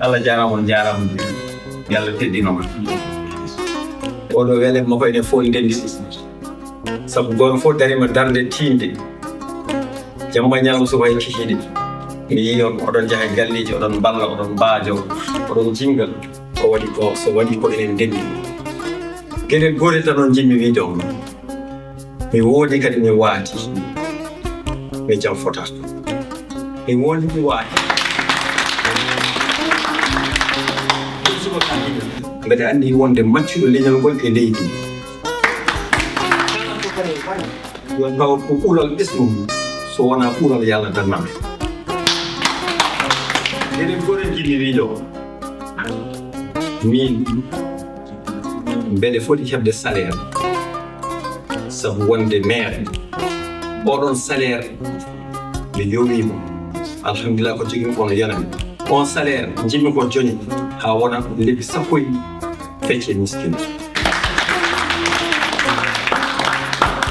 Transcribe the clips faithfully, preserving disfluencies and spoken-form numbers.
Allah jaaraama, on jaaraama. Yo Allah teddin on. Oɗo wele makko enen fof ndenndi. Sabu gooto fof darima darnde tiinde. Jamma ñalawma so wayi kikiiɗe. Mi yii on, oɗon njaha e galleeji, oɗon mballa, oɗon mbaajo, oɗon jinga. Ko waɗi ko, so waɗi ko enen ndenndi. Geɗel gootel tan on njiɗmi wiide on. Mi woodi kadi mi waati. Mi jam fota. Mi woodi mi waati. Mbeɗa anndi wonde maccuɗo leñol ngol e leydi. Yo taw ko ɓural ɓesngu, so wonaa ɓural Yalla danname. Geɗel gootel njiɗmi wiide on. Min, mbeɗe foti heɓde salaire sabu wonde maire. Oɗon salaire, mi yowiimo. Alhamdulillah, ko jogimi ko no yonani. On salaire, njiɗmi ko joñe haa wona lebbi sappo e ɗiɗi fecce miskino.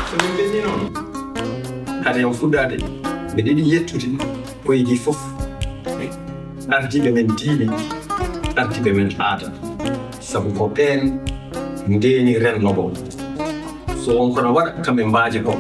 So min ɓenni noon, hade on fuɗɗaade, mbeɗe yiɗi yettude koyɗi fof. Ardiiɓe men diine, ardiiɓe men aada. Sabu ko ɓeen ndeeni renndo ngo. So won kono waɗa, kamɓe mbaaja ko.